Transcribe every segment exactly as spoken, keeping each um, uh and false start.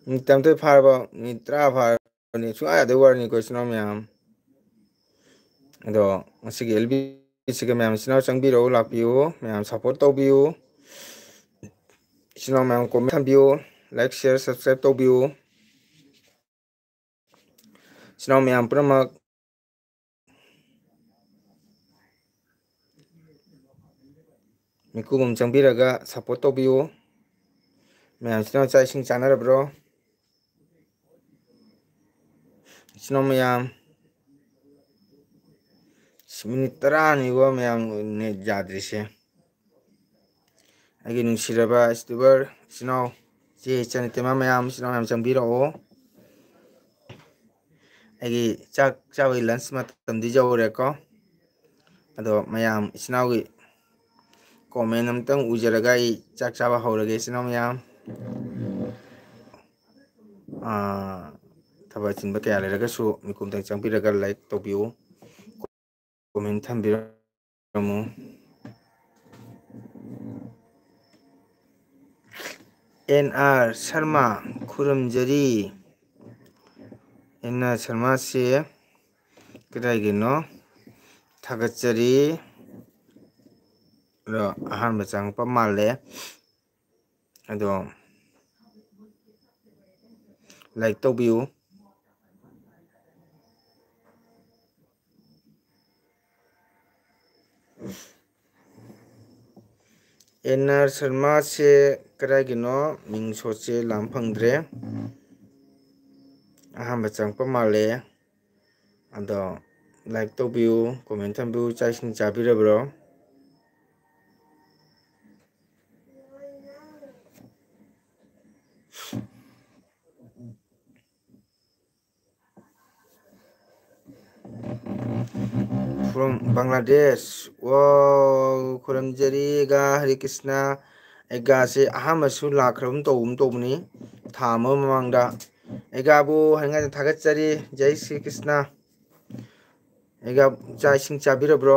Minute ꯇꯔꯥꯃꯥꯊꯣꯏ ꯐꯥꯔꯕ, minute ꯇꯔꯥ ꯐꯥꯔꯕꯅꯤ, ꯁꯨꯡꯌꯥ ꯌꯥꯗꯕ ꯋꯥꯔꯤꯅꯤꯀꯣ, ꯏꯆꯤꯟ ꯏꯅꯥꯎ ꯃꯌꯥꯝ꯫ ꯑꯗꯣ ꯉꯁꯤꯒꯤ ꯑꯦꯜ ꯕꯤ ꯁꯤꯒ ꯃꯌꯥꯝ ꯏꯆꯤꯟ ꯏꯅꯥꯎ ꯆꯪꯕꯤꯔꯛꯎ, ꯂꯥꯛꯄꯤꯌꯨ, ꯃꯌꯥꯝ ꯁꯞꯄꯣꯔꯠ ꯇꯧꯕꯤꯌꯨ꯫ ꯏꯆꯤꯟ ꯏꯅꯥꯎ ꯃꯌꯥꯝ ꯀꯣꯃꯦꯟ ꯊꯝꯕꯤꯌꯨ, ꯂꯥꯏꯛ, ꯁꯤꯌꯔ, ꯁꯕꯁꯀ꯭ꯔꯥꯏꯕ ꯇꯧꯕꯤꯌꯨ꯫ ꯏꯆꯤꯟ ꯏꯅꯥꯎ ꯃꯌꯥꯝ ꯄꯨꯝꯅꯃꯛ ꯃꯤꯀꯨꯞ ꯑꯃ ꯆꯪꯕꯤꯔꯒ ꯁꯞꯄꯣꯔꯠ ꯇꯧꯕꯤꯌꯨ꯫ ꯃꯌꯥꯝ ꯏꯆꯤꯟ ꯏꯅꯥꯎ ꯆꯥꯛ ꯏꯁꯤꯡ ꯆꯥꯅꯔꯕ꯭ꯔꯣ? ꯏꯆꯤꯟ ꯏꯅꯥꯎ ꯃꯌꯥꯝ, ꯃꯤꯅꯤꯠ ꯇꯔꯥꯅꯤꯀꯣ ꯃꯌꯥꯝ ꯅꯦꯠ ꯌꯥꯗ꯭ꯔꯤꯁꯦ꯫ ꯑꯩꯒꯤ ꯅꯨꯡꯁꯤꯔꯕ ꯌꯨꯇ꯭ꯌꯨꯕꯔ ꯏꯆꯤꯟ ꯏꯅꯥꯎ, ꯏꯆꯦ ꯏꯆꯟ ꯏꯇꯩꯃ ꯃꯌꯥꯝ, ꯏꯆꯤꯟ ꯏꯅꯥꯎ ꯃꯌꯥꯝ ꯆꯪꯕꯤꯔꯛꯑꯣ꯫ ꯑꯩꯒꯤ ꯆꯥꯛ ꯆꯥꯕꯒꯤ ꯂꯟꯁ ꯃꯇꯝꯗꯤ ꯌꯧꯔꯦꯀꯣ꯫ ꯑꯗꯣ ꯃꯌꯥꯝ ꯏꯆꯤꯟ ꯏꯅꯥꯎꯒꯤ ꯀꯣꯃꯦꯟ ꯑꯝꯇꯪ ꯎꯖꯔꯒ ꯑꯩ ꯆꯥꯛ ꯆꯥꯕ ꯍꯧꯔꯒꯦ, ꯏꯆꯤꯟ ꯏꯅꯥꯎ ꯃꯌꯥꯝ꯫ ꯑꯥ, ꯊꯕꯛ ꯑꯆꯤꯟꯕ ꯀꯌꯥ ꯂꯩꯔꯒꯁꯨ ꯃꯤꯀꯨꯞꯇꯪ ꯆꯪꯕꯤꯔꯒ ꯂꯥꯏꯛ ꯇꯧꯕꯤꯌꯨ, ꯀꯣꯃꯦꯟ ꯊꯝꯕꯤꯔꯝꯃꯨ꯫ ꯑꯦꯟ ꯑꯥꯔ ꯁꯔꯃ, ꯈꯨꯔꯨꯝꯖꯔꯤ꯫ ꯑꯦꯟ ꯑꯥꯔ ꯁꯔꯃꯁꯦ ꯀꯗꯥꯏꯒꯤꯅꯣ? ꯊꯥꯒꯠꯆꯔꯤ꯫ ꯑꯗꯣ ꯑꯍꯥꯟꯕ ꯆꯪꯉꯛꯄ ꯃꯥꯜꯂꯦ꯫ ꯑꯗꯣ ꯂꯥꯏꯛ ꯇꯧꯕꯤꯌꯨ꯫ ꯑꯦꯟ ꯑꯥꯔ ꯁꯔꯃꯁꯦ ꯀꯗꯥꯏꯒꯤꯅꯣ? ꯃꯤꯡ ꯁꯣꯠꯁꯦ ꯂꯥꯝ ꯐꯪꯗ꯭ꯔꯦ꯫ ꯑꯍꯥꯟꯕ ꯆꯪꯉꯛꯄ ꯃꯥꯜꯂꯦ꯫ ꯑꯗꯣ ꯂꯥꯏꯛ ꯇꯧꯕꯤꯌꯨ, ꯀꯣꯃꯦꯟ ꯊꯝꯕꯤꯌꯨ꯫ ꯆꯥꯛ ꯏꯁꯤꯡ ꯆꯥꯕꯤꯔꯕ꯭ꯔꯣ? From Bangladesh꯫ ꯋꯥꯎ, ꯈꯨꯔꯨꯝꯖꯔꯤ ꯑꯦꯒꯥ, ꯍꯔꯦ ꯀ꯭ꯔꯤꯁꯅ꯫ ꯑꯦꯒꯥꯁꯦ ꯑꯍꯥꯟꯕꯁꯨ ꯂꯥꯛꯈ꯭ꯔꯕ ꯇꯧꯕ ꯇꯧꯕꯅꯤ, ꯊꯥ ꯑꯃ ꯃꯃꯥꯡꯗ꯫ ꯑꯦꯒꯥꯕꯨ ꯍꯥꯏꯅꯤꯡꯉꯥꯏꯗ ꯊꯥꯒꯠꯆꯔꯤ꯫ ꯖꯩ ꯁ꯭ꯔꯤ ꯀ꯭ꯔꯤꯁꯅ꯫ ꯑꯦꯒꯥ, ꯆꯥꯛ ꯏꯁꯤꯡ ꯆꯥꯕꯤꯔꯕ꯭ꯔꯣ?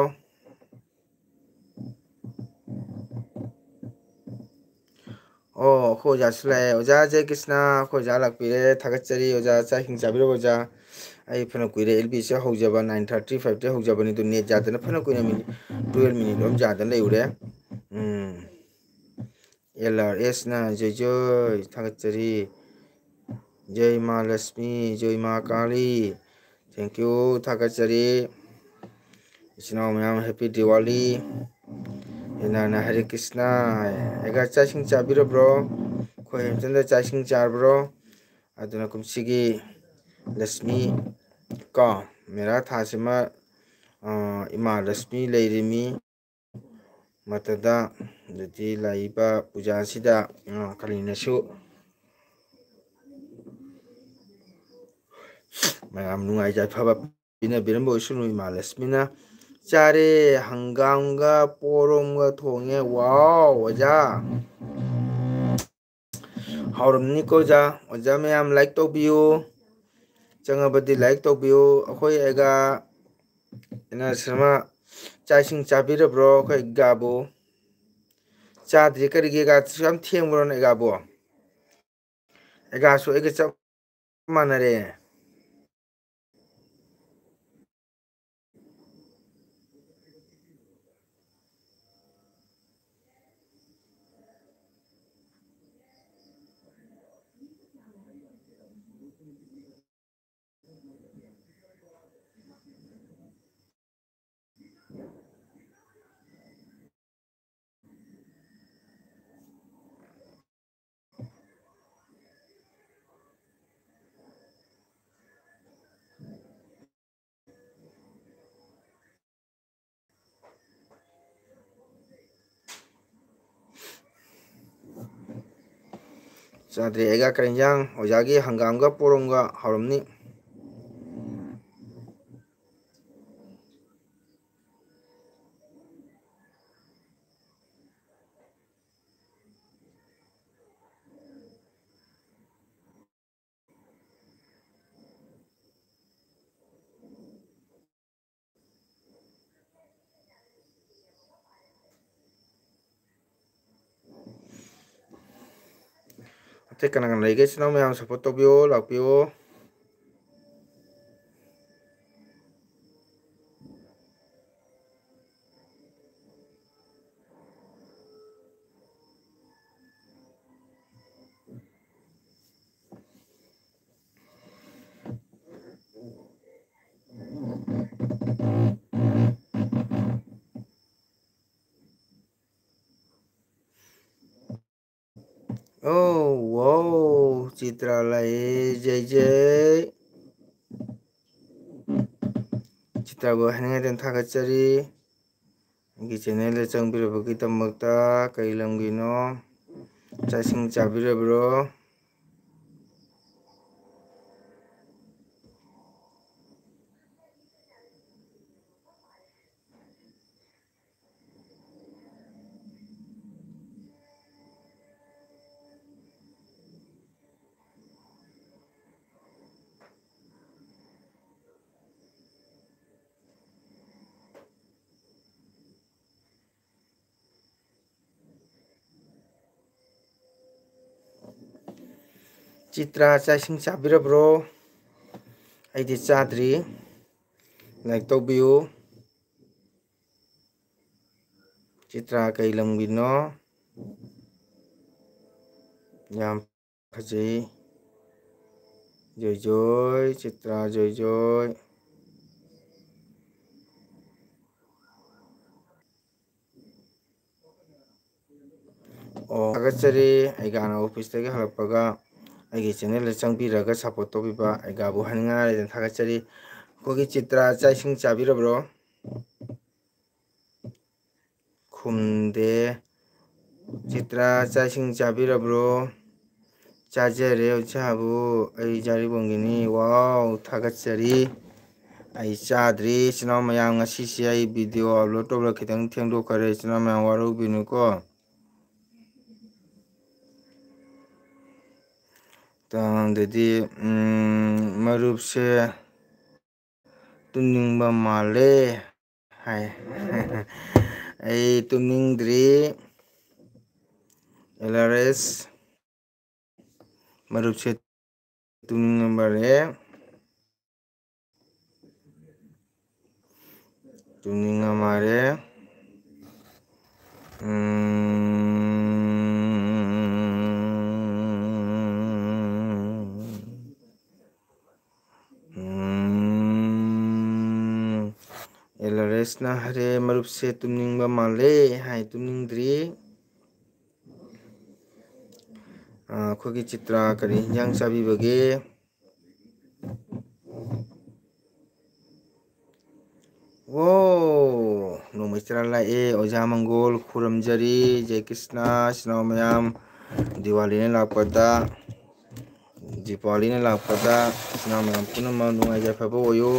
ꯑꯣ, ꯑꯩꯈꯣꯏ ꯑꯣꯖꯥꯁꯨ ꯂꯥꯛꯑꯦ꯫ ꯑꯣꯖꯥ ꯖꯦ ꯀ꯭ꯔꯤꯁꯅ, ꯑꯩꯈꯣꯏ ꯑꯣꯖꯥ ꯂꯥꯛꯄꯤꯔꯦ꯫ ꯊꯥꯒꯠꯆꯔꯤ ꯑꯣꯖꯥ, ꯆꯥꯛ ꯏꯁꯤꯡ ꯆꯥꯕꯤꯔꯕꯣ ꯑꯣꯖꯥ? ꯑꯩ ꯐꯅ ꯀꯨꯏꯔꯦ, ꯑꯦꯜ ꯕꯤꯁꯦ ꯍꯧꯖꯕ, nine thirty fiveꯇ ꯍꯧꯖꯕꯅꯤ, ꯑꯗꯨ ꯅꯦꯠ ꯌꯥꯗꯅ ꯐꯅ ꯀꯨꯏꯅ, ꯃꯤꯅꯤꯠ twelve ꯃꯤꯅꯤꯠ ꯑꯃ ꯌꯥꯗꯅ ꯂꯩꯔꯨꯔꯦ꯫ ꯎꯝ꯫ ꯑꯦꯜ ꯑꯥꯔ ꯑꯦꯁꯅ ꯖꯣꯏ ꯖꯣꯏ ꯊꯥꯒꯠꯆꯔꯤ꯫ ꯖꯣꯏ ꯃꯥ ꯂꯛꯁꯃꯤ, ꯖꯣꯏ ꯃꯥ ꯀꯥꯂꯤ꯫ Thank you, ꯊꯥꯒꯠꯆꯔꯤ꯫ ꯏꯆꯤꯟ ꯏꯅꯥꯎ ꯃꯌꯥꯝ, Happy Diwali꯫ ꯏꯅꯥꯅ Hare Krishna꯫ ꯑꯩꯒ ꯆꯥꯛ ꯏꯁꯤꯡ ꯆꯥꯕꯤꯔꯕ꯭ꯔꯣ? ꯑꯩꯈꯣꯏ ꯍꯦꯝꯆꯟꯗ ꯆꯥꯛ ꯏꯁꯤꯡ ꯆꯥꯔꯕ꯭ꯔꯣ? ꯑꯗꯨꯅ ꯀꯨꯝꯁꯤꯒꯤ ꯂꯛꯁꯃꯤ ꯀꯣ, ꯃꯦꯔꯥ ꯊꯥꯁꯤꯃ, ꯑ, ꯏꯃꯥ ꯂꯛꯁꯃꯤ ꯂꯩꯔꯤꯃꯤ꯫ ꯃꯇꯗ ꯑꯗꯨꯗꯤ ꯂꯥꯛꯏꯕ ꯄꯨꯖꯥꯁꯤꯗ, ꯑ, ꯀꯔꯤꯅꯁꯨ ꯃꯌꯥꯝ ꯅꯨꯡꯉꯥꯏ ꯌꯥꯏꯐꯕ ꯄꯤꯅꯕꯤꯔꯝꯕ ꯑꯣꯏꯁꯅꯨ꯫ ꯏꯃꯥ ꯂꯛꯁꯃꯤꯅ ꯆꯥꯔꯦ, ꯍꯪꯒꯥꯝꯒ ꯄꯣꯔꯣꯝꯒ ꯊꯣꯡꯉꯦ꯫ ꯋꯥꯎ, ꯑꯣꯖꯥ! ꯍꯥꯎꯔꯝꯅꯤꯀꯣ ꯑꯣꯖꯥ? ꯑꯣꯖꯥ ꯃꯌꯥꯝ like ꯇꯧꯕꯤꯌꯨ꯫ ꯆꯪꯉꯕꯗꯤ like ꯇꯧꯕꯤꯌꯨ꯫ ꯑꯩꯈꯣꯏ ꯑꯦꯒꯥ ꯏꯅꯥ ꯁꯔꯃ ꯆꯥꯛ ꯏꯁꯤꯡ ꯆꯥꯕꯤꯔꯕ꯭ꯔꯣ? ꯑꯩꯈꯣꯏ ꯑꯦꯒꯥꯕꯨ ꯆꯥꯗ꯭ꯔꯤ꯫ ꯀꯔꯤꯒꯤ ꯑꯦꯒꯥꯁꯨ ꯌꯥꯝ ꯊꯦꯡꯕ꯭ꯔꯣꯅ ꯑꯦꯒꯥꯕꯨ? ꯑꯦꯒꯥꯁꯨ ꯑꯩꯒ ꯆꯞ ꯃꯥꯟꯅꯔꯦ꯫ ꯆꯥꯗ꯭ꯔꯤ꯫ ꯑꯩꯒ ꯀꯔꯤ ꯏꯟꯖꯥꯡ? ꯑꯣꯖꯥꯒꯤ ꯍꯪꯒꯥꯝꯒ ꯄꯣꯔꯣꯝꯒ ꯍꯥꯎꯔꯝꯅꯤ꯫ ꯑꯇꯩ ꯀꯅꯥ ꯀꯅꯥ ꯂꯩꯒꯦ? ꯏꯆꯤꯟ ꯏꯅꯥꯎ ꯃꯌꯥꯝ support ꯇꯧꯕꯤꯌꯣ, ꯂꯥꯛꯄꯤꯌꯣ꯫ Oh, wow, ꯆꯤꯇ꯭ꯔꯥ ꯂꯥꯛꯑꯦ, ꯖꯩ ꯖꯩ꯫ ꯆꯤꯇ꯭ꯔꯥꯕꯨ ꯍꯥꯏꯅꯤꯡꯉꯥꯏꯗꯅ ꯊꯥꯒꯠꯆꯔꯤ꯫ ꯑꯩꯒꯤ channelꯗ ꯆꯪꯕꯤꯔꯕꯒꯤꯗꯃꯛꯇ꯫ ꯀꯩ ꯂꯝꯒꯤꯅꯣ? ꯆꯥꯛ ꯏꯁꯤꯡ ꯆꯥꯕꯤꯔꯕ꯭ꯔꯣ? ꯆꯤꯇ꯭ꯔꯥ, ꯆꯥꯛ ꯏꯁꯤꯡ ꯆꯥꯕꯤꯔꯕ꯭ꯔꯣ? ꯑꯩꯗꯤ ꯆꯥꯗ꯭ꯔꯤ꯫ Like ꯇꯧꯕꯤꯌꯨ꯫ ꯆꯤꯇ꯭ꯔꯥ ꯀꯩ ꯂꯝꯒꯤꯅꯣ? ꯌꯥꯝ ꯐꯖꯩ꯫ ꯖꯣꯏ ꯖꯣꯏ, ꯆꯤꯇ꯭ꯔꯥ ꯖꯣꯏ ꯖꯣꯏ꯫ ꯑꯣ, ꯊꯥꯒꯠꯆꯔꯤ꯫ ꯑꯩꯒꯥꯅ officeꯇꯒꯤ ꯍꯜꯂꯛꯄꯒ ꯑꯩꯒꯤ channelꯗ ꯆꯪꯕꯤꯔꯒ support ꯇꯧꯕꯤꯕ ꯑꯩꯒꯥꯕꯨ ꯍꯥꯏꯅꯤꯡꯉꯥꯏ ꯂꯩꯇꯅ ꯊꯥꯒꯠꯆꯔꯤ꯫ ꯑꯩꯈꯣꯏꯒꯤ ꯆꯤꯇ꯭ꯔꯥ, ꯆꯥꯛ ꯏꯁꯤꯡ ꯆꯥꯕꯤꯔꯕ꯭ꯔꯣ? ꯈꯨꯝꯗꯦ꯫ ꯆꯤꯇ꯭ꯔꯥ, ꯆꯥꯛ ꯏꯁꯤꯡ ꯆꯥꯕꯤꯔꯕ꯭ꯔꯣ? ꯆꯥꯖꯔꯦ, ꯑꯣꯖꯥꯕꯨ꯫ ꯑꯩ ꯖꯥꯔꯤꯕꯣꯡꯒꯤꯅꯤ꯫ Wow, ꯊꯥꯒꯠꯆꯔꯤ꯫ ꯑꯩ ꯆꯥꯗ꯭ꯔꯤ꯫ ꯏꯆꯤꯟ ꯏꯅꯥꯎ ꯃꯌꯥꯝ, ꯉꯁꯤꯁꯦ ꯑꯩ video upload ꯇꯧꯕꯗ ꯈꯤꯇꯪ ꯊꯦꯡꯗꯣꯛꯈꯔꯦ꯫ ꯏꯆꯤꯟ ꯏꯅꯥꯎ ꯃꯌꯥꯝ ꯋꯥꯔꯧꯕꯤꯅꯨꯀꯣ꯫ ꯑꯗꯨꯗꯤ, ꯎꯝ, ꯃꯔꯨꯞꯁꯦ ꯇꯨꯝꯅꯤꯡꯕ ꯃꯥꯜꯂꯦ ꯍꯥꯏ꯫ ꯑꯩ ꯇꯨꯝꯅꯤꯡꯗ꯭ꯔꯤ꯫ ꯑꯦꯜ ꯑꯥꯔ ꯑꯦꯁ꯫ ꯃꯔꯨꯞꯁꯦ ꯇꯨꯝꯅꯤꯡꯉ ꯃꯥꯜꯂꯦ꯫ ꯇꯨꯝꯅꯤꯡꯉ ꯃꯥꯜꯂꯦ꯫ ꯎꯝ꯫ ꯎꯝ꯫ ꯑꯦꯜ ꯑꯥꯔ ꯑꯦꯁꯅ ꯍꯥꯏꯔꯦ, ꯃꯔꯨꯞꯁꯦ ꯇꯨꯝꯅꯤꯡꯕ ꯃꯥꯜꯂꯦ ꯍꯥꯏ, ꯇꯨꯝꯅꯤꯡꯗ꯭ꯔꯤ꯫ ꯑ, ꯑꯩꯈꯣꯏꯒꯤ ꯆꯤꯇ꯭ꯔꯥ ꯀꯔꯤ ꯍꯤꯟꯖꯥꯡ ꯆꯥꯕꯤꯕꯒꯦ? ꯑꯣ, ꯅꯣꯡꯃꯩ ꯆꯔꯥ ꯂꯥꯛꯑꯦ꯫ ꯑꯣꯖꯥ ꯃꯪꯒꯣꯜ ꯈꯨꯔꯨꯝꯖꯔꯤ꯫ ꯖꯩ ꯀ꯭ꯔꯤꯁꯅ, ꯏꯆꯤꯟ ꯏꯅꯥꯎ ꯃꯌꯥꯝ꯫ ꯗꯤꯋꯥꯂꯤꯅ ꯂꯥꯛꯄꯗ, ꯗꯤꯄꯥꯋꯂꯤꯅ ꯂꯥꯛꯄꯗ ꯏꯆꯤꯟ ꯏꯅꯥꯎ ꯃꯌꯥꯝ ꯄꯨꯝꯅꯃꯛ ꯅꯨꯡꯉꯥꯏ ꯌꯥꯏꯐꯕ ꯑꯣꯏꯌꯨ꯫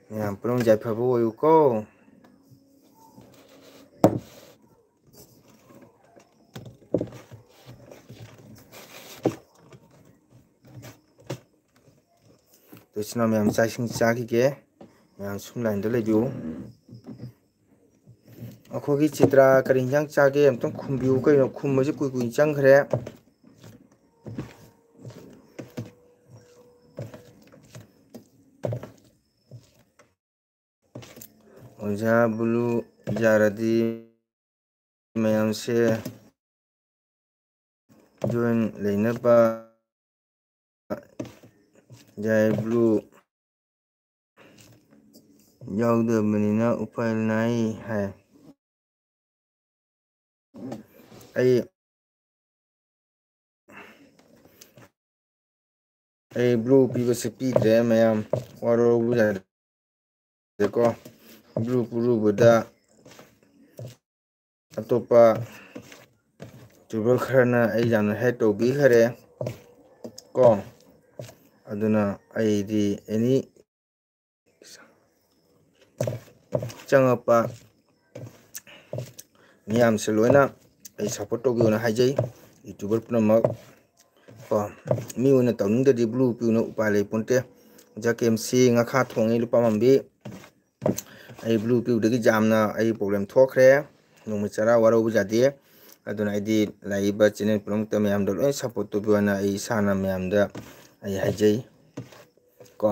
ꯃꯌꯥꯝ ꯄꯨꯝꯅꯃꯛ ꯌꯥꯏꯐꯕ ꯑꯣꯏꯌꯨꯀꯣ꯫ ꯑꯗꯣ ꯏꯆꯤꯟ ꯏꯅꯥꯎ ꯃꯌꯥꯝ ꯆꯥꯛ ꯏꯁꯤꯡ ꯆꯥꯈꯤꯒꯦ꯫ ꯃꯌꯥꯝ ꯁꯨꯝ ꯂꯥꯏꯟꯗ ꯂꯩꯕꯤꯌꯨ꯫ ꯑꯩꯈꯣꯏꯒꯤ ꯆꯤꯇ꯭ꯔꯥ ꯀꯔꯤ ꯏꯟꯖꯥꯡ ꯆꯥꯒꯦ ꯑꯝꯇꯪ ꯈꯨꯝꯕꯤꯌꯨ ꯀꯩꯅꯣ, ꯈꯨꯝꯕꯁꯦ ꯀꯨꯏ ꯀꯨꯏꯅ ꯆꯪꯈ꯭ꯔꯦ꯫ ꯑꯣꯖꯥ ꯕ꯭ꯂꯨ ꯌꯥꯔꯗꯤ ꯃꯌꯥꯝꯁꯦ ꯖꯣꯏꯟ ꯂꯩꯅꯕ ꯌꯥꯏ, ꯕ꯭ꯂꯨ ꯌꯥꯎꯗꯕꯅꯤꯅ ꯎꯄꯥꯏ ꯂꯩ ꯍꯥꯏ꯫ ꯑꯩ ꯑꯩ ꯕ꯭ꯂꯨ ꯄꯤꯕꯁꯦ ꯄꯤꯗ꯭ꯔꯦ ꯃꯌꯥꯝ, ꯋꯥꯔꯧꯕ ꯌꯥꯗꯦꯀꯣ꯫ ꯕ꯭ꯂꯨ ꯄꯨꯔꯨꯕꯗ ꯑꯇꯣꯞꯄ ꯌꯨꯇ꯭ꯌꯨꯕꯔ ꯈꯔꯅ ꯑꯩ ꯌꯥꯝꯅ ꯍꯦꯠ ꯇꯧꯕꯤꯈꯔꯦ ꯀꯣ꯫ ꯑꯗꯨꯅ ꯑꯩꯗꯤ ꯑꯦꯅꯤ ꯆꯪꯉꯛꯄ ꯃꯤꯌꯥꯝꯁꯦ ꯂꯣꯏꯅ ꯑꯩ ꯁꯞꯄꯣꯔꯠ ꯇꯧꯕꯤꯌꯣꯅ ꯍꯥꯏꯖꯩ꯫ ꯌꯨꯇ꯭ꯌꯨꯕꯔ ꯄꯨꯝꯅꯃꯛ ꯀꯣ, ꯃꯤ ꯑꯣꯏꯅ ꯇꯧꯅꯤꯡꯗ꯭ꯔꯗꯤ blue ꯄꯤꯌꯨꯅ ꯎꯄꯥꯏ ꯂꯩ ꯄꯣꯟꯇꯦ꯫ ꯑꯣꯖꯥ ꯀꯦ ꯑꯦꯝ ꯁꯤ ꯉꯥꯈꯥ ꯊꯣꯡꯉꯤ ꯂꯨꯄꯥ ꯃꯝꯕꯤ꯫ ꯑꯩ blue ꯄꯤꯌꯨꯗꯒꯤ ꯌꯥꯝꯅ ꯑꯩ problem ꯊꯣꯛꯈ꯭ꯔꯦ꯫ ꯅꯣꯡꯃꯩ ꯆꯔꯥ ꯋꯥꯔꯧꯕ ꯌꯥꯗꯦ꯫ ꯑꯗꯨꯅ ꯑꯩꯗꯤ ꯂꯥꯛꯏꯕ channel ꯄꯨꯝꯅꯃꯛꯇ ꯃꯌꯥꯝꯗ ꯂꯣꯏꯅ support ꯇꯧꯕꯤꯌꯨ ꯍꯥꯏꯅ ꯑꯩ ꯏꯁꯥꯅ ꯃꯌꯥꯝꯗ ꯑꯩ ꯍꯥꯏꯖꯩ꯫ ꯀꯣ꯫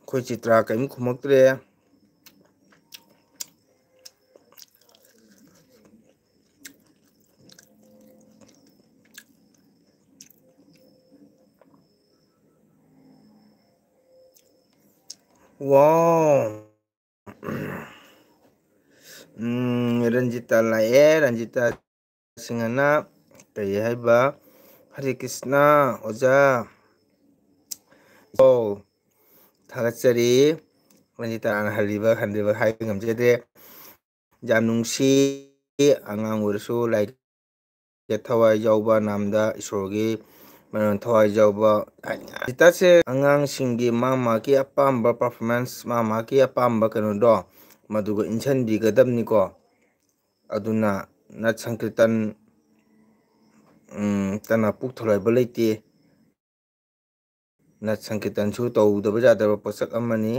ꯑꯩꯈꯣꯏ ꯆꯤꯇ꯭ꯔꯥ ꯀꯔꯤꯝ ꯈꯨꯝꯃꯛꯇ꯭ꯔꯦ꯫ Wow. ꯎꯝ, ꯔꯟꯖꯤꯇꯥ ꯂꯥꯛꯑꯦ꯫ ꯔꯟꯖꯤꯇꯥ ꯁꯤꯡꯍꯅ ꯀꯔꯤ ꯍꯥꯏꯕ? "ꯍꯔꯦ ꯀ꯭ꯔꯤꯁꯅ ꯑꯣꯖꯥ꯫" ꯑꯣ, ꯊꯥꯒꯠꯆꯔꯤ꯫ ꯔꯟꯖꯤꯇꯥꯅ ꯍꯜꯂꯤꯕ ꯍꯟꯗ꯭ꯔꯤꯕ ꯍꯥꯏꯕ ꯉꯝꯖꯗꯦ꯫ ꯌꯥꯝ ꯅꯨꯡꯁꯤ, ꯑꯉꯥꯡ ꯑꯣꯏꯔꯁꯨ ꯂꯥꯏꯔꯤꯛ ꯊꯋꯥꯏ ꯌꯥꯎꯕ, ꯅꯥꯝꯗ ꯏꯁꯣꯔꯒꯤ ꯃꯔꯝ ꯊꯋꯥꯏ ꯌꯥꯎꯕ꯫ ꯍꯧꯖꯤꯛꯇꯁꯦ ꯑꯉꯥꯡꯁꯤꯡꯒꯤ ꯃꯥ ꯃꯥꯒꯤ ꯑꯄꯥꯝꯕ performance, ꯃꯥ ꯃꯥꯒꯤ ꯑꯄꯥꯝꯕ ꯀꯩꯅꯣꯗꯣ ꯃꯗꯨꯒ ꯏꯟꯁꯤꯟꯕꯤꯒꯗꯕꯅꯤꯀꯣ꯫ ꯑꯗꯨꯅ ꯅꯠ ꯁꯪꯀꯤꯔꯇꯟ, ꯎꯝ, ꯇꯅ ꯄꯨꯛ ꯊꯜꯍꯟꯕ ꯂꯩꯇꯦ꯫ ꯅꯠ ꯁꯪꯀꯤꯔꯇꯟꯁꯨ ꯇꯧꯗꯕ ꯌꯥꯗꯕ ꯄꯣꯠꯁꯛ ꯑꯃꯅꯤ꯫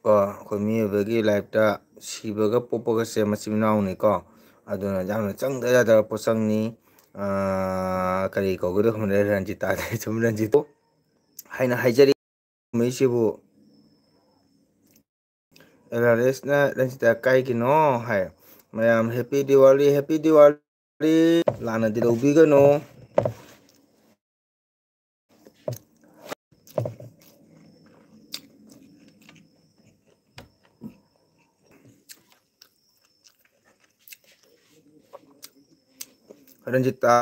ꯀꯣ, ꯑꯩꯈꯣꯏ ꯃꯤꯑꯣꯏꯕꯒꯤ ꯂꯥꯏꯐꯇ ꯁꯤꯕꯒ ꯄꯣꯛꯄꯒꯁꯦ ꯃꯆꯤꯟ ꯃꯅꯥꯎꯅꯤꯀꯣ꯫ ꯑꯗꯨꯅ ꯌꯥꯝꯅ ꯆꯪꯗ ꯌꯥꯗꯕ ꯄꯣꯠꯁꯛꯅꯤ꯫ ꯑꯥ, ꯀꯔꯤ ꯀꯧꯒꯗꯕ ꯈꯪꯗꯦ, ꯔꯟꯖꯤꯇꯥꯗ ꯁꯨꯝ ꯔꯟꯖꯤꯇꯣ ꯍꯥꯏꯅ ꯍꯥꯏꯖꯔꯤ꯫ ꯃꯩꯁꯤꯕꯨ ꯑꯦꯜ ꯑꯥꯔ ꯑꯦꯁꯅ ꯔꯟꯖꯤꯇꯥ ꯀꯥꯏꯒꯤꯅꯣ ꯍꯥꯏ꯫ ꯃꯌꯥꯝ happy Diwali, happy Diwali꯫ ꯂꯥꯟꯅꯗꯤ ꯂꯧꯕꯤꯒꯅꯨ꯫ Ranjita,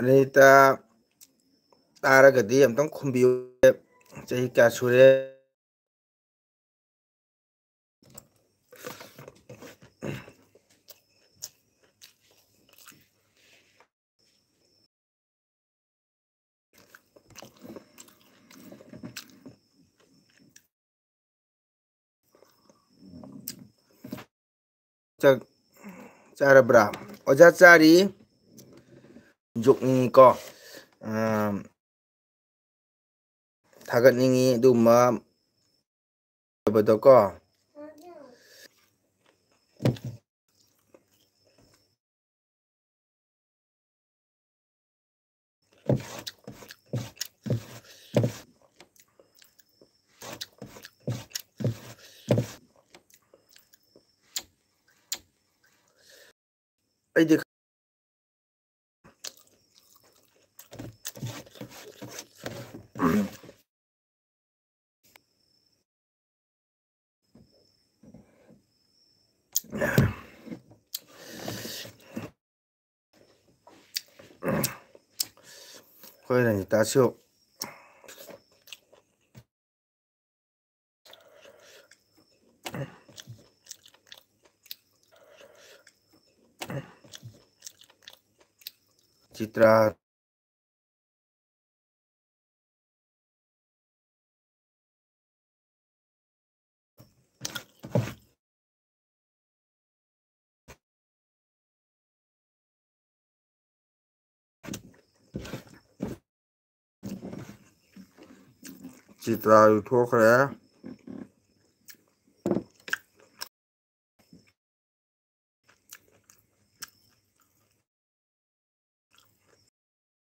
Ranjita ꯇꯥꯔꯒꯗꯤ ꯑꯝꯇꯪ ꯈꯨꯝꯕꯤꯌꯨ꯫ ꯆꯍꯤ ꯀꯌꯥ ꯁꯨꯔꯦ? ꯆꯥꯛ ꯆꯥꯔꯕ꯭ꯔꯥ? ꯑꯣꯖꯥ ꯆꯥꯔꯤ꯫ ꯌꯣꯛꯅꯤꯡꯉꯤꯀꯣ꯫ ꯑꯥ, ꯊꯥꯒꯠꯅꯤꯡꯉꯤ ꯑꯗꯨꯒꯨꯝꯕ ꯀꯣ꯫ ꯑꯩꯗꯤ ꯑꯩꯈꯣꯏ ꯔꯟꯖꯤꯇꯥꯁꯨ ꯆꯤꯇ꯭ꯔꯥ꯫ ꯆꯤꯇ꯭ꯔꯥꯁꯨ ꯊꯣꯛꯈ꯭ꯔꯦ꯫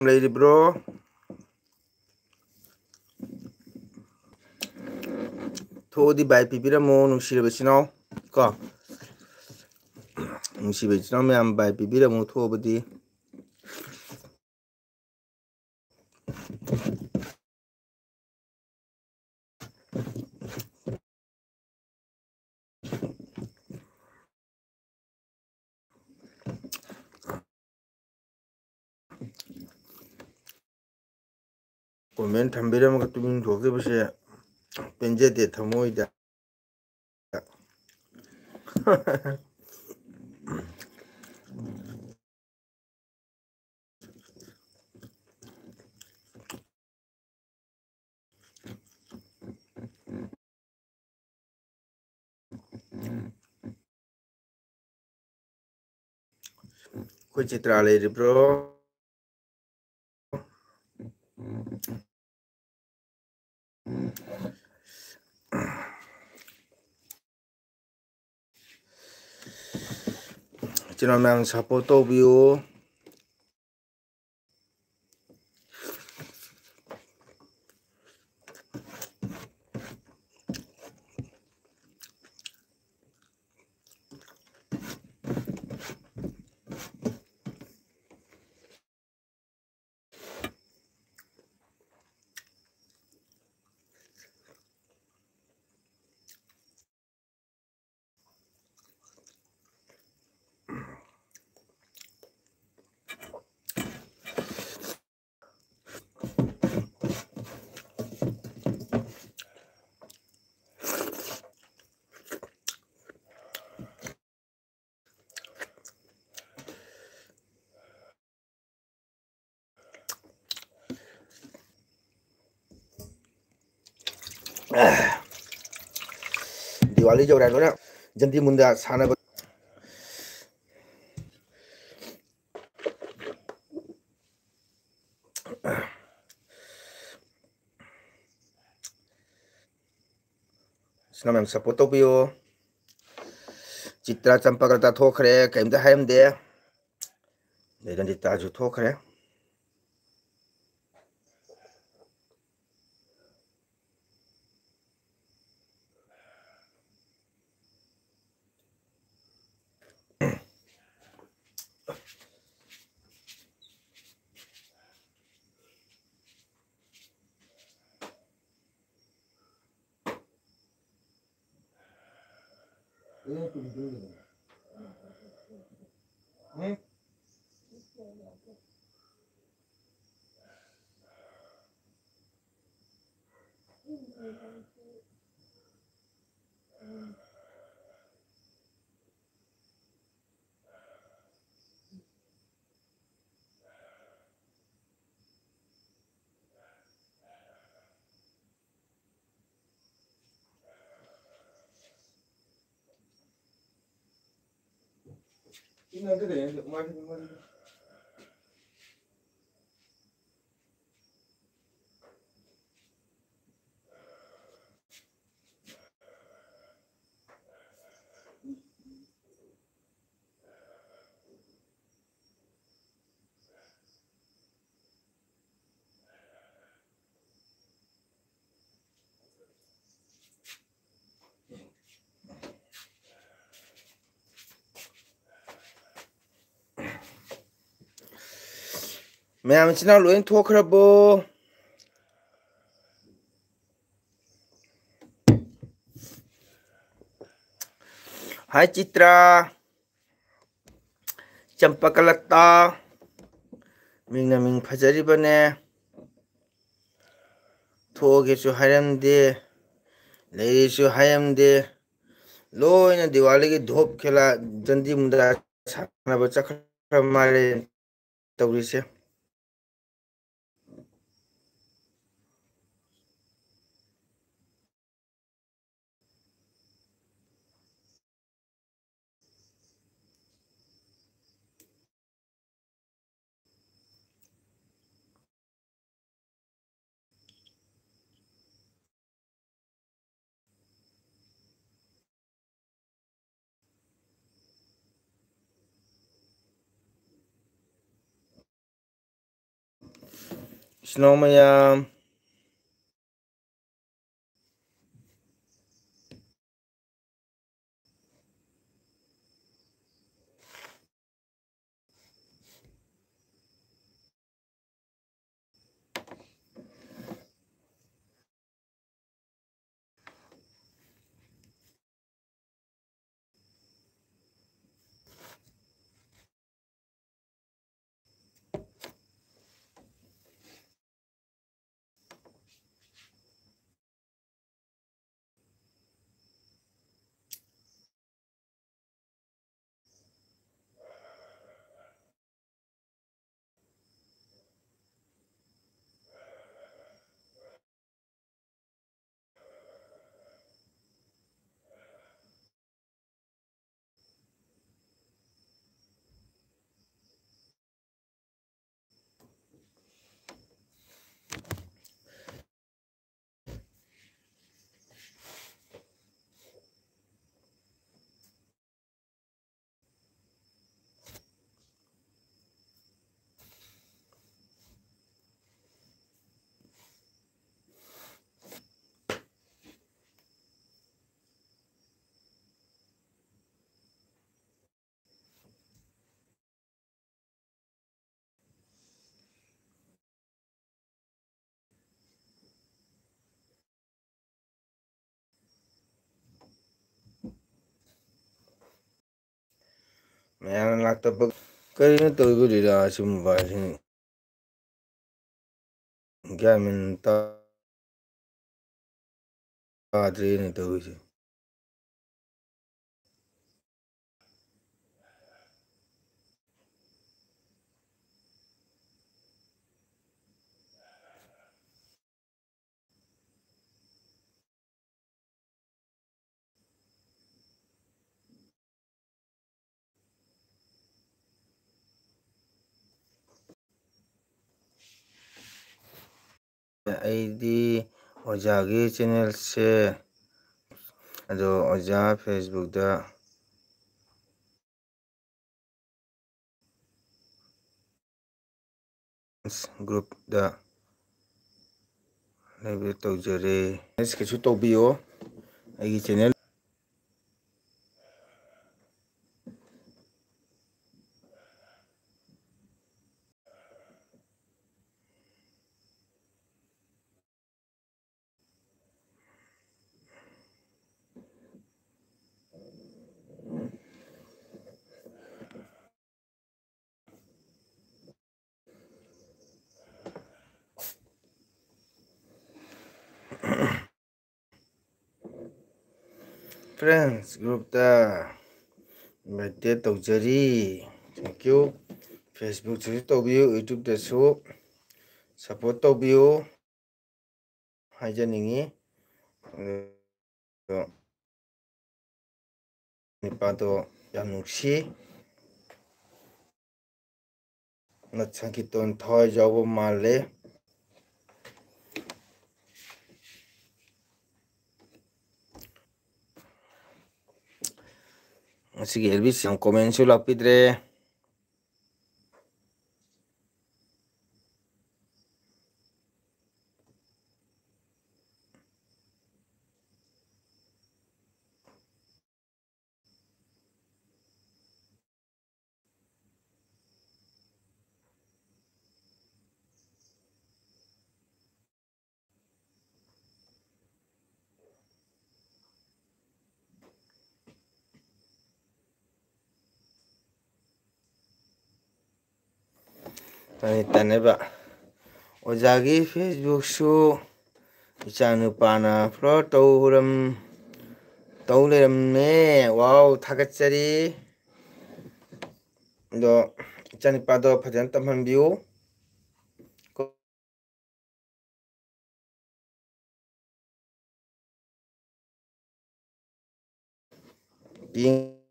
ꯂꯩꯔꯤꯕ꯭ꯔꯣ? ꯊꯣꯛꯑꯗꯤ ꯕꯥꯏ ꯄꯤꯕꯤꯔꯝꯃꯣ, ꯅꯨꯡꯁꯤꯔꯕ ꯏꯆꯤꯟ ꯏꯅꯥꯎ ꯀꯣ꯫ ꯅꯨꯡꯁꯤꯕ ꯏꯆꯤꯟ ꯏꯅꯥꯎ ꯃꯌꯥꯝ, ꯕꯥꯏ ꯄꯤꯕꯤꯔꯝꯃꯣ ꯊꯣꯛꯑꯕꯗꯤ꯫ ꯀꯣꯃꯦꯟ ꯊꯝꯕꯤꯔꯝꯃꯒ ꯇꯨꯃꯤꯟ ꯊꯣꯛꯈꯤꯕꯁꯦ ꯄꯦꯟꯖꯗꯦ ꯊꯃꯣꯏꯗ꯫ ꯑꯩꯈꯣꯏ ꯆꯤꯇ꯭ꯔꯥ ꯂꯩꯔꯤꯕ꯭ꯔꯣ? ꯏꯆꯤꯟ ꯏꯅꯥꯎ ꯃꯌꯥꯝ support ꯇꯧꯕꯤꯌꯨ꯫ ꯗꯤꯋꯥꯂꯤ ꯌꯧꯔꯦ, ꯂꯣꯏꯅ ꯖꯟꯗꯤ ꯃꯨꯟꯗ ꯁꯥꯟꯅꯕ꯫ ꯁꯤꯅ ꯃꯌꯥꯝ support ꯇꯧꯕꯤꯌꯣ꯫ ꯆꯤꯇ꯭ꯔꯥ ꯆꯝꯄꯀ꯭ꯔꯇꯥ ꯊꯣꯛꯈ꯭ꯔꯦ, ꯀꯩꯝꯇ ꯍꯥꯏꯔꯝꯗꯦ꯫ ꯑꯗꯩ ꯔꯟꯖꯤꯇꯥꯁꯨ ꯊꯣꯛꯈ꯭ꯔꯦ꯫ ꯃꯌꯥꯝ ꯏꯆꯤꯟ ꯏꯅꯥꯎ ꯂꯣꯏ ꯊꯣꯛꯈ꯭ꯔꯕꯣ? ꯍꯥꯏ ꯆꯤꯇ꯭ꯔꯥ, ꯆꯝꯄꯀꯂꯇꯥ, ꯃꯤꯡꯅ ꯃꯤꯡ ꯐꯖꯔꯤꯕꯅꯦ꯫ ꯊꯣꯛꯑꯒꯦꯁꯨ ꯍꯥꯏꯔꯝꯗꯦ, ꯂꯩꯔꯦꯁꯨ ꯍꯥꯏꯔꯝꯗꯦ꯫ ꯂꯣꯏꯅ ꯗꯤꯋꯥꯂꯤꯒꯤ ꯙꯣꯞ ꯈꯦꯂꯥ, ꯗꯟꯗꯤ ꯃꯨꯟꯗꯥ ꯁꯥꯟꯅꯕ ꯆꯠꯈ꯭ꯔ ꯃꯥꯜꯂꯦ ꯇꯧꯔꯤꯁꯦ꯫ ꯏꯆꯤꯟ ꯏꯅꯥꯎ ꯃꯌꯥꯝ, ꯃꯌꯥꯝꯅ ꯂꯥꯛꯇꯕ ꯀꯔꯤꯅꯣ ꯇꯧꯔꯤꯕ ꯂꯤꯂꯥ ꯑꯁꯤ ꯃꯣꯕꯥꯏꯜꯁꯤꯅ? ꯒ꯭ꯌꯥꯟ ꯃꯦꯟ ꯇꯥꯗ꯭ꯔꯦꯅꯦ ꯇꯧꯔꯤꯁꯦ꯫ ꯑꯩꯗꯤ ꯑꯣꯖꯥꯒꯤ ꯆꯦꯅꯦꯜꯁꯦ, ꯑꯗꯣ ꯑꯣꯖꯥ ꯐꯦꯁꯕꯨꯛꯇ ꯒ꯭ꯔꯨꯞꯇ ꯂꯩꯕ ꯇꯧꯖꯔꯦ꯫ ꯀꯩꯁꯨ ꯇꯧꯕꯤꯌꯣ ꯑꯩꯒꯤ ꯆꯦꯅꯦꯜ꯫ Friends groupꯇ invite ꯇꯧꯖꯔꯤ꯫ Thank you꯫ Facebookꯇꯁꯨ ꯇꯧꯕꯤꯌꯨ, YouTubeꯇꯁꯨ support ꯇꯧꯕꯤꯌꯨ ꯍꯥꯏꯖꯅꯤꯡꯉꯤ꯫ ꯑꯗꯣ ꯅꯨꯄꯥꯗꯣ ꯌꯥꯝ ꯅꯨꯡꯁꯤ꯫ ꯃꯁꯛ ꯈꯤꯇꯪ ꯊꯋꯥꯏ ꯌꯥꯎꯕ ꯃꯥꯜꯂꯦ꯫ ꯉꯁꯤꯒꯤ ꯑꯦꯜꯕꯤꯁ ꯌꯥꯝ ꯀꯣꯃꯦꯟꯁꯨ ꯂꯥꯛꯄꯤꯗ꯭ꯔꯦ꯫ ꯇꯥꯅꯩ ꯇꯥꯅꯩꯕ꯫ ꯑꯣꯖꯥꯒꯤ Facebook ꯁꯨ ꯏꯆꯥꯅꯨꯄꯥꯅ follow ꯇꯧꯔꯝ-, ꯇꯧ ꯂꯩꯔꯝꯃꯦ꯫ ꯋꯥꯎ, ꯊꯥꯒꯠꯆꯔꯤ꯫ ꯑꯗꯣ ꯏꯆꯥꯅꯨꯄꯥꯗꯣ ꯐꯖꯅ ꯇꯝꯍꯟꯕꯤꯌꯨ꯫ ꯄꯤꯛꯏꯉꯩ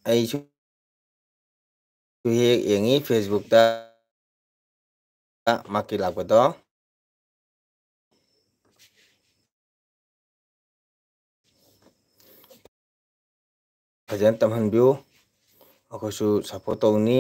ꯑꯩꯁꯨ ꯍꯦꯛ ꯌꯦꯡꯉꯤ Facebook ꯇ ꯃꯥꯀꯤ ꯂꯥꯛꯄꯗꯣ꯫ ꯐꯖꯅ ꯇꯝꯍꯟꯕꯤꯌꯨ, ꯑꯩꯈꯣꯏꯁꯨ support ꯇꯧꯅꯤ꯫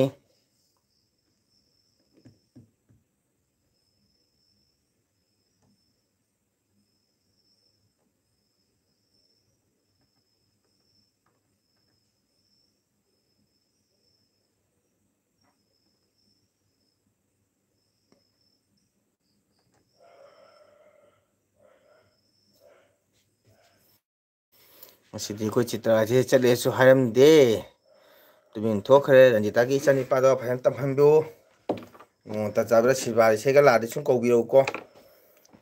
ꯉꯁꯤꯗꯤ ꯑꯩꯈꯣꯏ ꯆꯤꯇ꯭ꯔꯥꯁꯦ ꯆꯠꯂꯦꯁꯨ ꯍꯥꯏꯔꯝꯗꯦ, ꯇꯨꯃꯤꯟ ꯊꯣꯛꯈ꯭ꯔꯦ꯫ ꯔꯟꯖꯤꯇꯥꯒꯤ ꯏꯆꯥꯅꯤꯄꯥꯗꯣ ꯐꯖꯅ ꯇꯝꯍꯟꯕꯤꯌꯨ꯫ ꯅꯣꯡ ꯇꯥ ꯆꯥꯕꯗ ꯁꯤꯜꯚꯥ ꯏꯁꯩꯒ ꯂꯥꯛꯑꯗꯤ ꯁꯨꯝ ꯀꯧꯕꯤꯔꯛꯎꯀꯣ,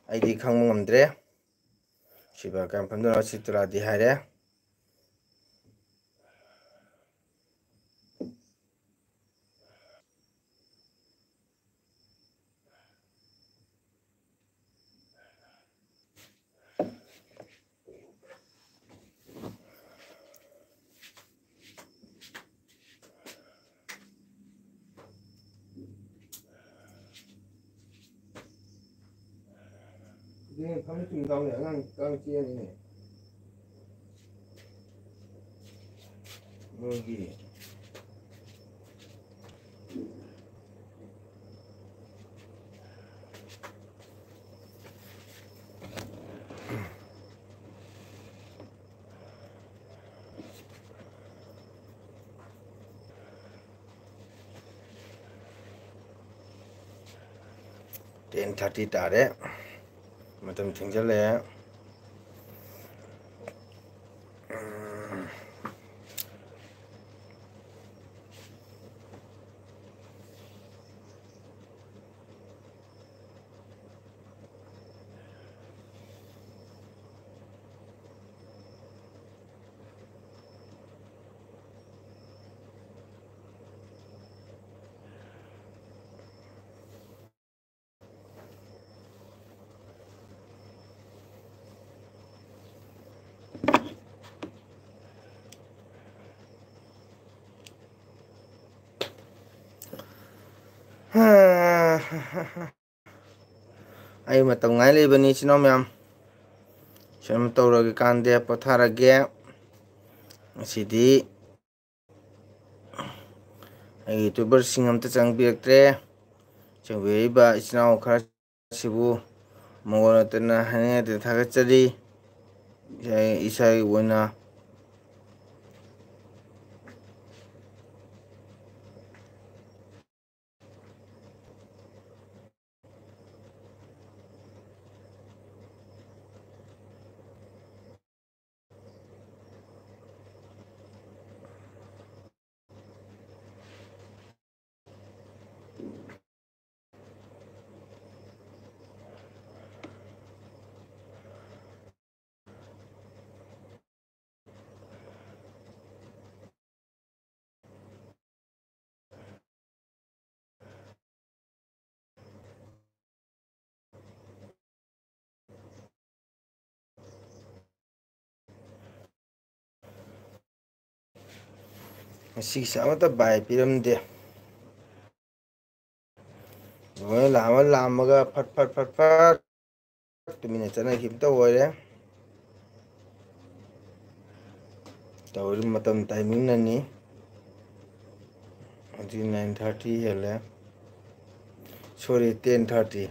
ꯑꯩꯗꯤ ꯈꯪꯕ ꯉꯝꯗ꯭ꯔꯦ꯫ ꯁꯤꯜꯚꯥ ꯀꯌꯥꯝ ꯐꯝꯗꯣꯏꯅꯣ? ꯆꯤꯇ꯭ꯔꯥꯗꯤ ꯍꯥꯏꯔꯦ꯫ ꯐꯝꯃꯤ ꯆꯨꯝ ꯇꯧꯅꯦ, ꯑꯉꯥꯡ, ꯑꯉꯥꯡ ꯆꯦꯟꯅꯤꯅꯦ꯫ ꯃꯣꯏꯒꯤ ten thirty ꯇꯥꯔꯦ꯫ ꯃꯇꯝ ꯊꯦꯡꯖꯜꯂꯛꯑꯦ꯫ ꯑꯩ ꯃꯇꯝ ꯉꯥꯏ ꯂꯩꯕꯅꯤ, ꯏꯆꯤꯟ ꯏꯅꯥꯎ ꯃꯌꯥꯝ꯫ ꯁꯨꯝ ꯇꯧꯔꯒꯦ ꯀꯥꯟꯗꯦ, ꯄꯣꯊꯥꯔꯒꯦ꯫ ꯉꯁꯤꯗꯤ ꯑꯩꯒꯤ ꯌꯨꯇ꯭ꯌꯨꯕꯔꯁꯤꯡ ꯑꯝꯇ ꯆꯪꯕꯤꯔꯛꯇ꯭ꯔꯦ꯫ ꯆꯪꯕꯤꯔꯛꯏꯕ ꯏꯆꯤꯟ ꯏꯅꯥꯎ ꯈꯔꯁꯤꯕꯨ ꯃꯉꯣꯟꯗ ꯅꯠꯇꯅ ꯍꯥꯏꯅꯤꯡꯉꯥꯏ ꯂꯩꯇꯅ ꯊꯥꯒꯠꯆꯔꯤ꯫ ꯑꯩ ꯏꯁꯥꯒꯤ ꯑꯣꯏꯅ ꯉꯁꯤꯒꯤꯁꯦ ꯑꯃꯠꯇ ꯕꯥꯏ ꯄꯤꯔꯝꯗꯦ꯫ ꯂꯣꯏꯅ ꯂꯥꯝꯃ ꯂꯥꯝꯃꯒ ꯐꯠ ꯐꯠ ꯐꯠ ꯐꯠ ꯇꯨꯃꯤꯟꯅ ꯆꯠꯅꯈꯤꯕꯇ ꯑꯣꯏꯔꯦ꯫ ꯇꯧꯔꯤ ꯃꯇꯝ timing ꯅꯅꯤ꯫ ꯍꯧꯖꯤꯛ nine thirty ꯍꯦꯜꯂꯦ꯫ Sorry, ten thirty꯫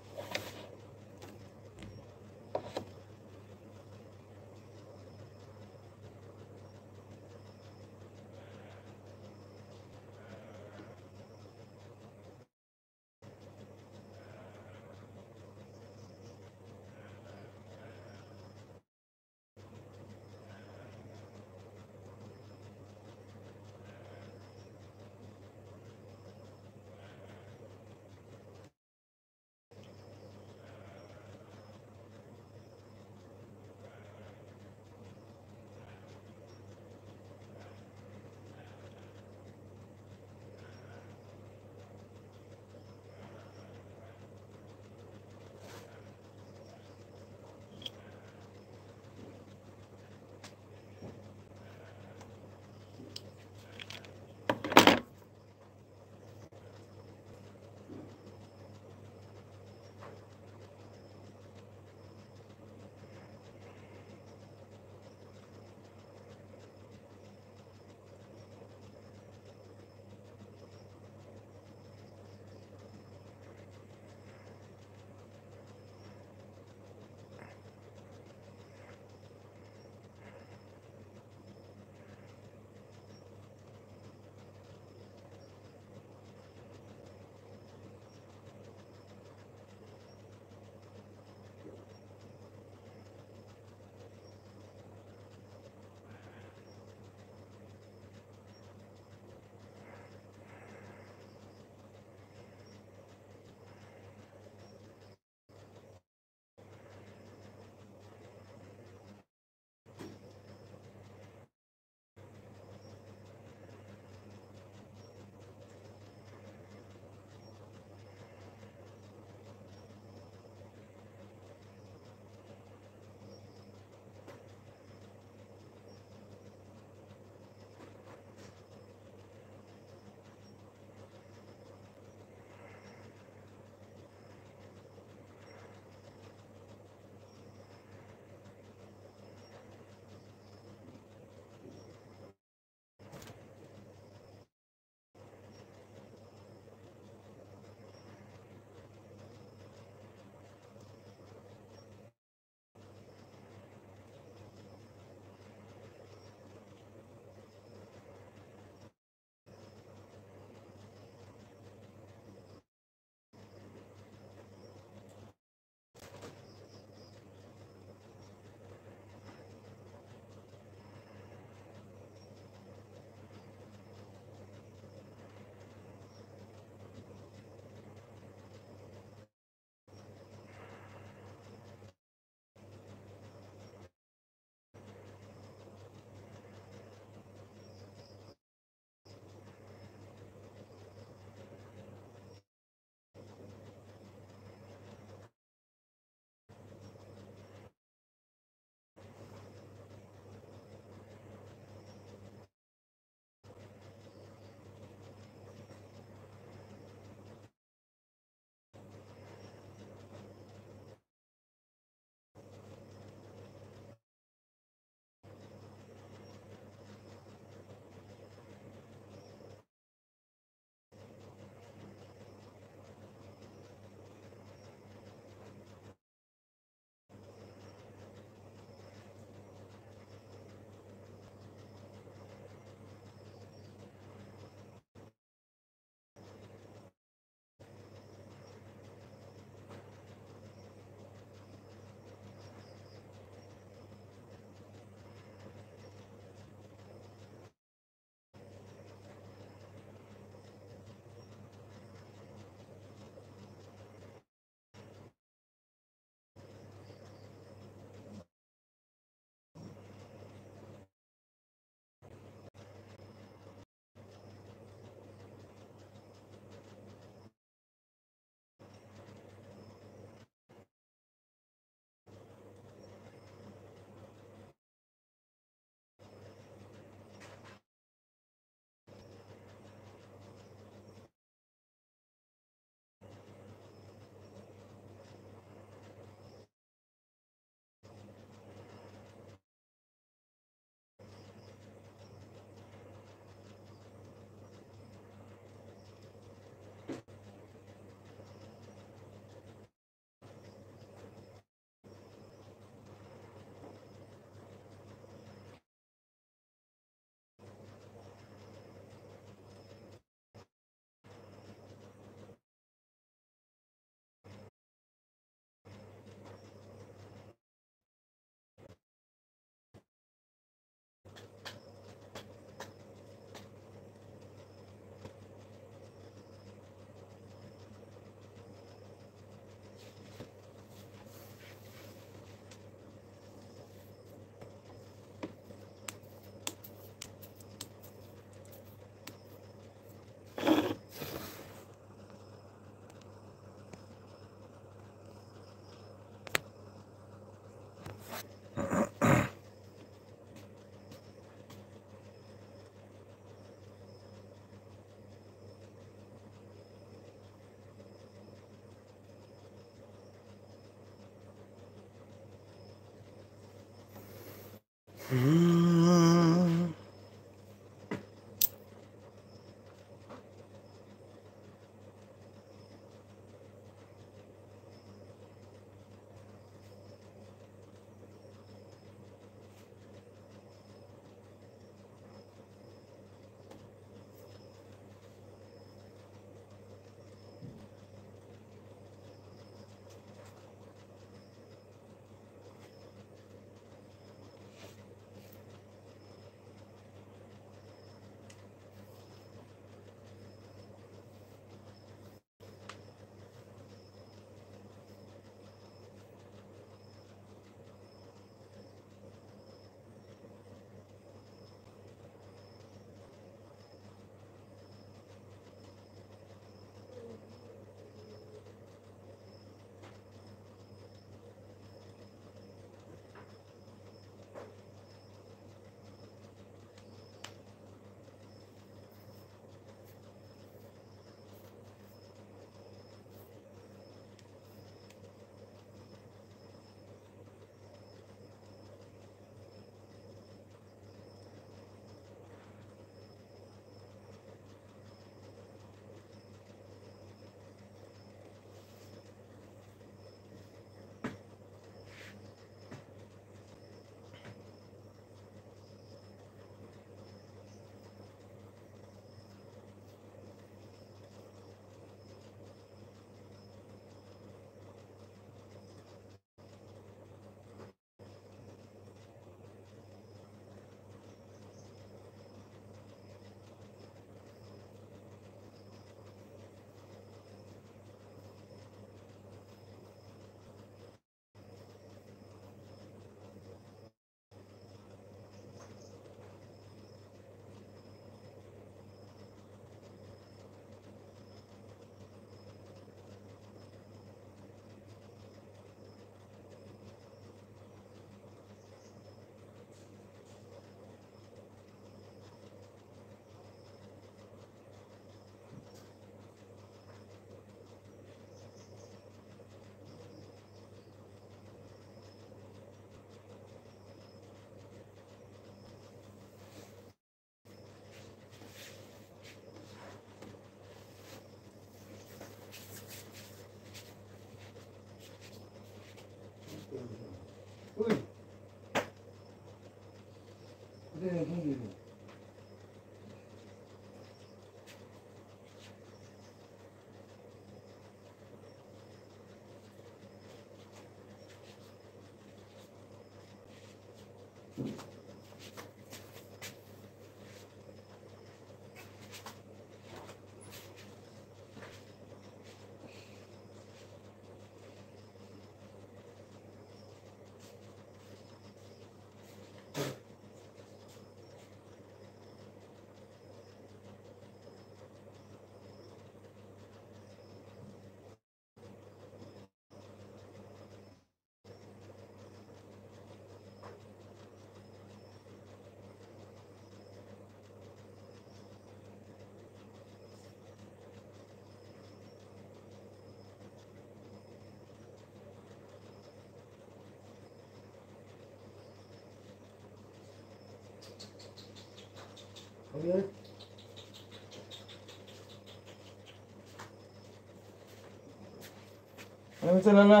ꯅꯪ ꯆꯠꯂꯣꯅ꯫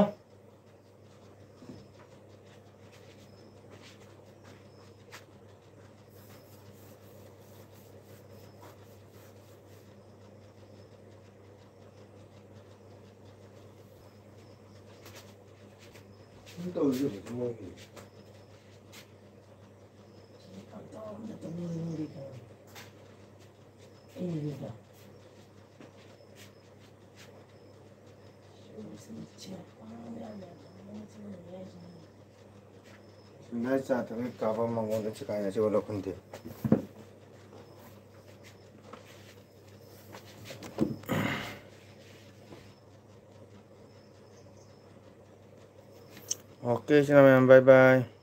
ꯁꯨꯝꯗꯥꯏ ꯆꯥ ꯊꯛꯅꯤ ꯀꯥꯞꯄ ꯃꯉꯣꯟꯗ ꯆꯤꯀꯥꯏꯅ ꯆꯦ ꯑꯣꯜꯂꯛꯄ ꯅꯠꯇꯦ꯫ Okay, ꯏꯆꯤꯟ ꯏꯅꯥꯎ ꯃꯌꯥꯝ, bye bye꯫